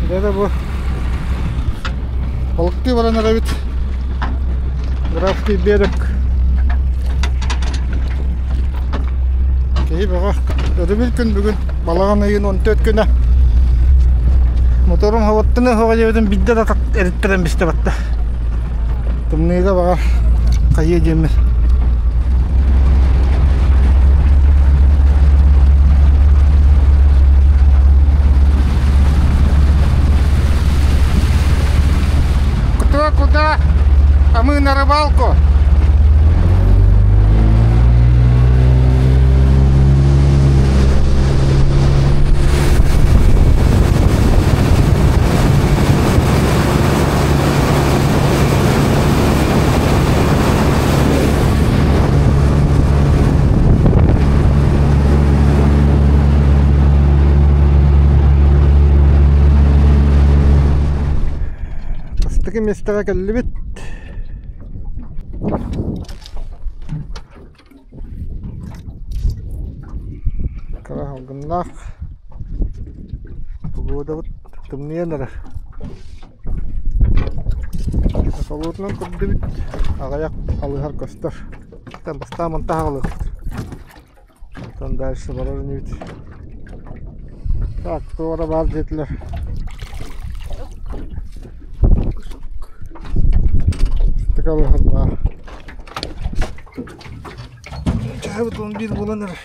Дьэ бу балыктыы баран эрэбит. Графский берег. Киһи бөҕө. Өрөбүл күн бүгүн балаҕан ыйын 14 күнэ. Моторум хабаттыны хоҕо диэбитин бидде да эриттэрэн бистэ батта. Тымныыга баҕар хайыа диэммин. Кто куда, а мы на рыбалку. Бастакы миэстэҕэ кэллибит. Кыра салгыннаах погодабыт тымныйан эрэр. Солуотунан көрдүбүт, аҕыйах алыһар көстөр. Бастаан мантан аҕалыахпыт. Онтон дальше барар инибит. Так, туора баар диэтилэр. Ытык алыһар баар. Чаһыбыт 11 буолан эрэр.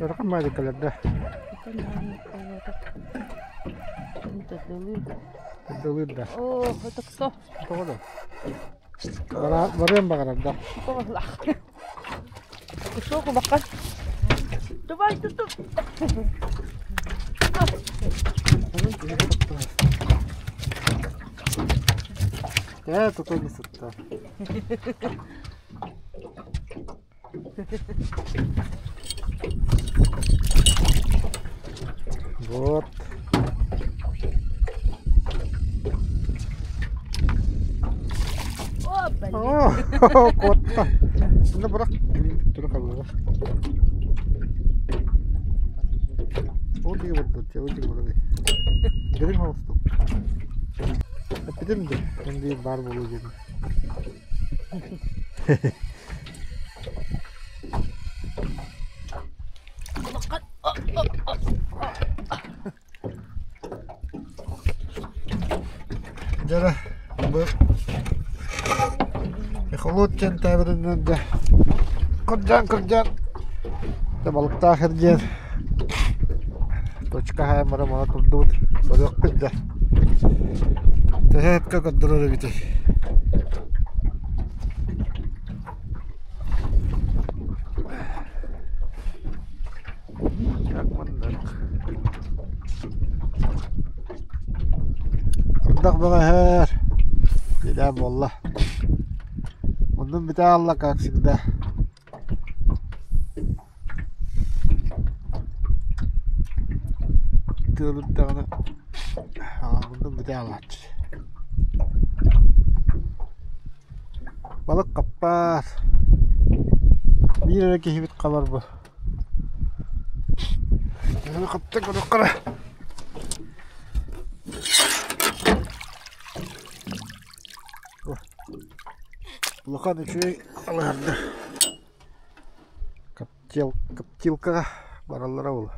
Ыарахан баайдык кэлэр да? Дылыыр да? Оо, ытыксо. Тоҕо да? Барыан баҕарар да? Кусок улахан. Давай туту. Ээ, тутан сытта. Вот. О, О, куотта. Ну, бырах. Тура халлаҕа. Ол диги барда, ол диги барда. Дириҥ холостук. Эппитим дии, эн биир баар буолуо диэн. Дьэ бу Михолот диэн тээбиринэн да кырдьан-кырдьан да балыктаах эрдиэн точка хаайан баран мана турдубут көрүөхпүт да төһө сөпкө көрдөрөр эбитий Так маннык. Ардах бөҕөһөр. Дьэ буолла. Муннун бүтэ хаалла как всегда. Тыалырдаҕына муннун бүтэ хаалааччы. Балык хаппаар. Биир эрэ киһибит хабар бу. Хапта көрөххө Улахан үчүгэй алыһардар коптилкаҕа бараллара буолуо.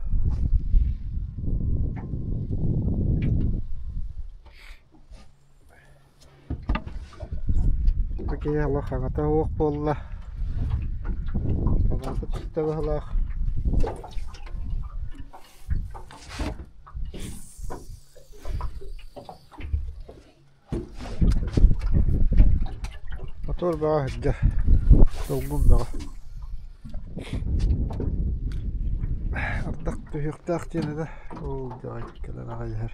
Бу киһи олох аҕата суох буолла. Аҕата түстэ быһыылаах. Мотуор бөҕө сылдьар, долгун бөҕө. Ардах түһүөхтээх диэн этэ, ол дьаҕай кэлэн аҕай иһэр.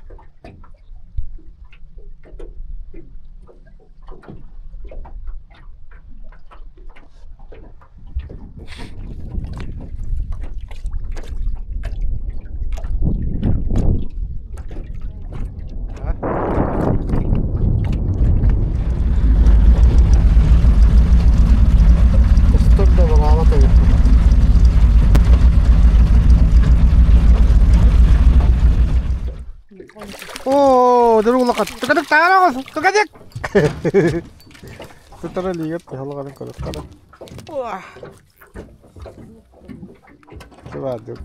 Устун да балаҕа эбиппин. Ынырык улахан. Тукадык таара оҕус! Тукадык! Сытара илиигэр туһалаҕарын көрүөххэ.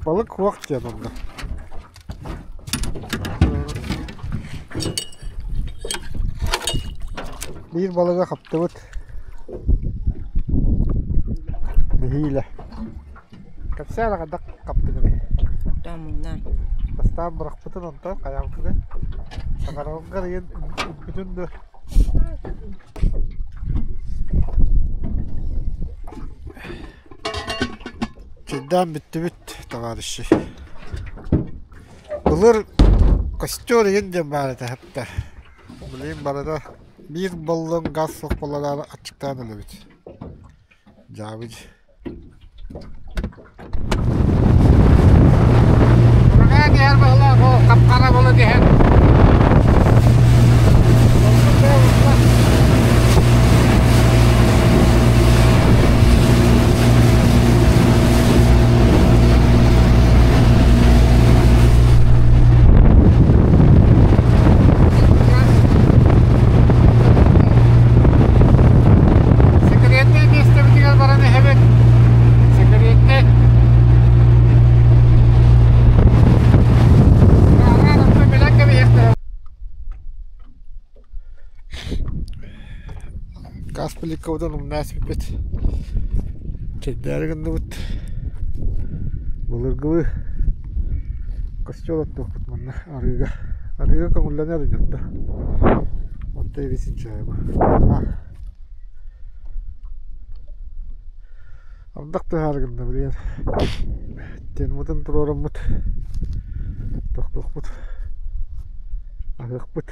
Балык хуох диэн онно. Биир балыгы хаптыбыт. Нэһиилэ. Кэпсээ эрэ хайдах хаптыгыный? Таммынан. Бастаан бырахпытын онтон хайаабыккыный? Саҥараргар ыйын үппүтүн дуо? Чэйдээн бүттүбүт, товарищи. Былыр костер игин диэн баар этэ хатта. Билигин барыта биир баллон газ суох буоллар аччыктаан өлөбүт. Дьаабыдь. Ураган иһэр быһылаах ол хап-хара буолан иһэр. Секретнэй миэстэбитигэр баран иһэбит. Секретнэй. Билэн кэбиһиэхтэрэ. Газ плиткабытын умнаас бүппүт. Чэйдээри гынныбыт. Былыргылыы костел оттуохпут манна арыыга. Арыыга көҥүллэнэр ини онто. Онто эбисин чаайба. Ардах түһээри гынна билигин. Термотын туруораммыт тохтуохпут. Аһыахпыт.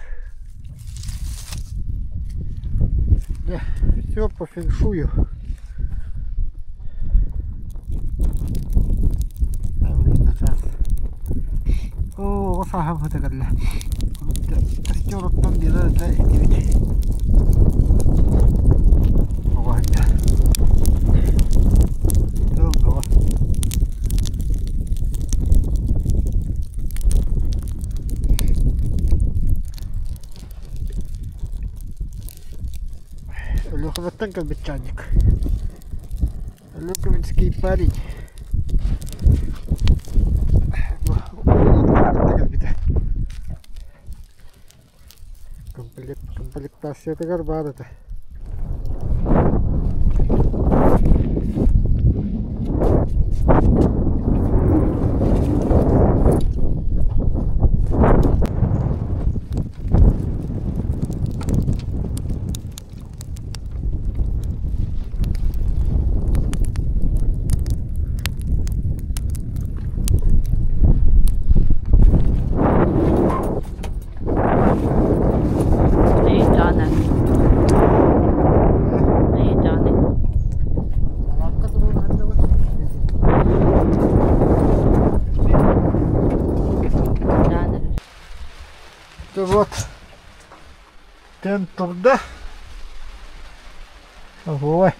Дьэ, все по фэншую. Оо, оҕо сааһым сыта кэллэ. Костер оттон биэрэр этэ этибит. Оҕо сылдьар. Тыл бөҕө. Өлүөхүмэттэн кэлбит чаанньык. Өлүөхүмэнский парень. Кэлбитэ. Комплектациятыгар баар этэ. Эйдаана. Эйдаана. Вот тэн турда. Ого.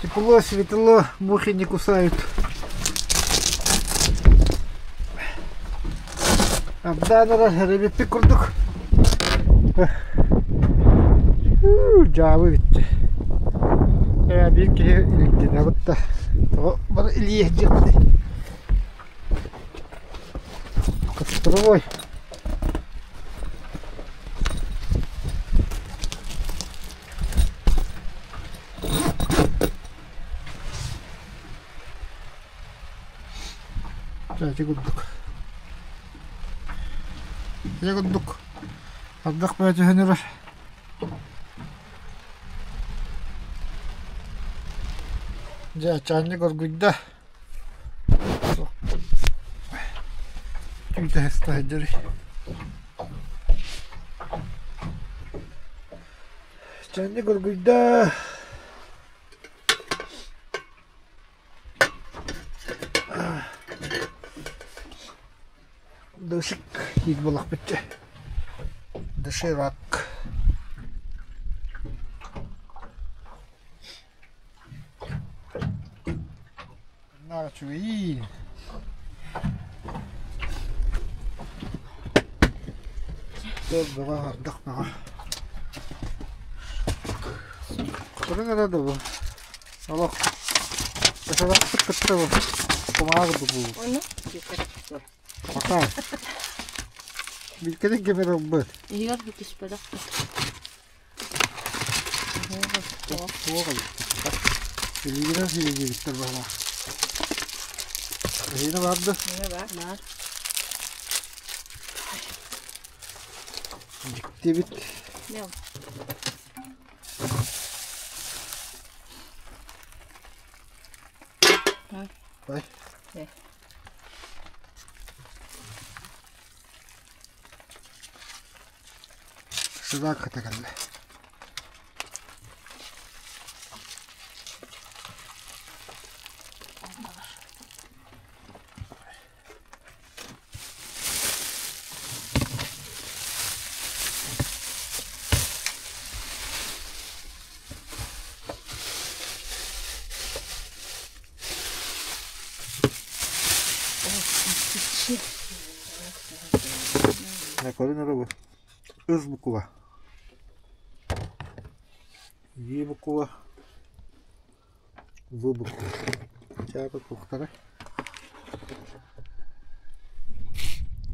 Тепло, светло, мухи не кусают. Абдаан эрэ эрэбиппит курдук. Дьаабы бүттэ. Ээ биир киһи илдьинэ бытта. Тоҕо бары илииһ дьиэттэ. Костровой. Ити курдук. Ити курдук ардах бөҕө түһэн эрэр. Дьэ, чаанньык оргуйда. Түүтэ сылдьар. Чаанньык оргуйда. Дошик диир буоллахпыт дьэ. Доширак. Наһаа үчүгэйиин. Тыал бөҕө, ардах бөҕө. Көрүҥ эрэ да бу. Олох кэсэлэхпит кытта бу кумааҕы буолбут. Ону Пока. Билкэтин кэмэр ылбыт. Иһигэр бүтүспэтэх. Суох эбит. Илиигинэн сириэдийбиттэр баһылаах. Эһиэнэ баар да? Баар. Баар. Дьикти эбит. Бай. Сыбаак хата кэллэ. Көрүн эрэ бу. Ыс буква. Е буква. В буква. Чаапа туохтара.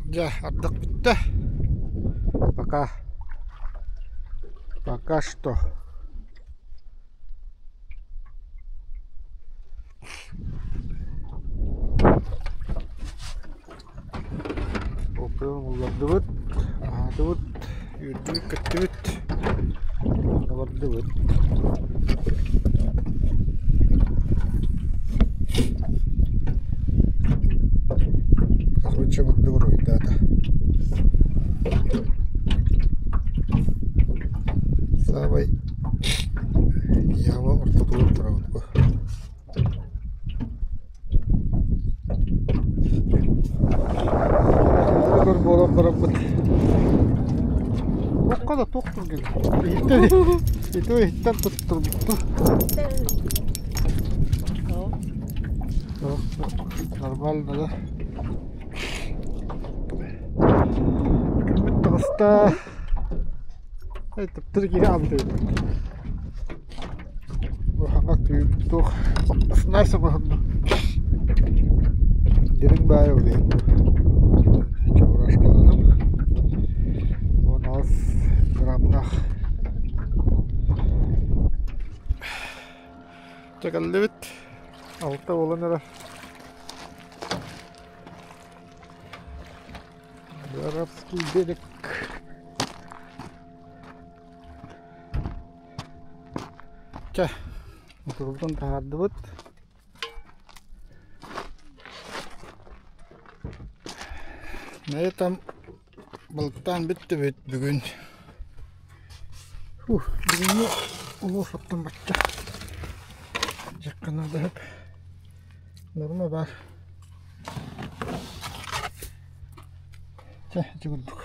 Дьэ, ардах бүттэ. Пока. Пока что. Оппуйун уллардыбыт, аһаатыбыт, үөрдүбүт-көттүбүт, бардыбыт. Короче, маннык уруһуйдаата. Саамай яма ортотугар турабыт бу. Көр буолан бараммыт Туохха да туох түргэн. Иһиттэн ити иһиттэн туттурбуттар. Нормально да. Күммүт таҕыста. Төптөрү киһи аабыт эбит. Хаҥа туох Настя оҥоһунна. Дириҥ баайа ол иһин чебурашкаланным. 16 граммнаах. Чэ кэллибит. Алта буолан эрэр. Арабский берег. Чэ, моторбутун таһаардыбыт. На этом балыктаан бүттүбүт бүгүн. Фух, бүгүҥҥү улуус оттон бачча. Дьаххана да норма баар. Чэ, ити курдук.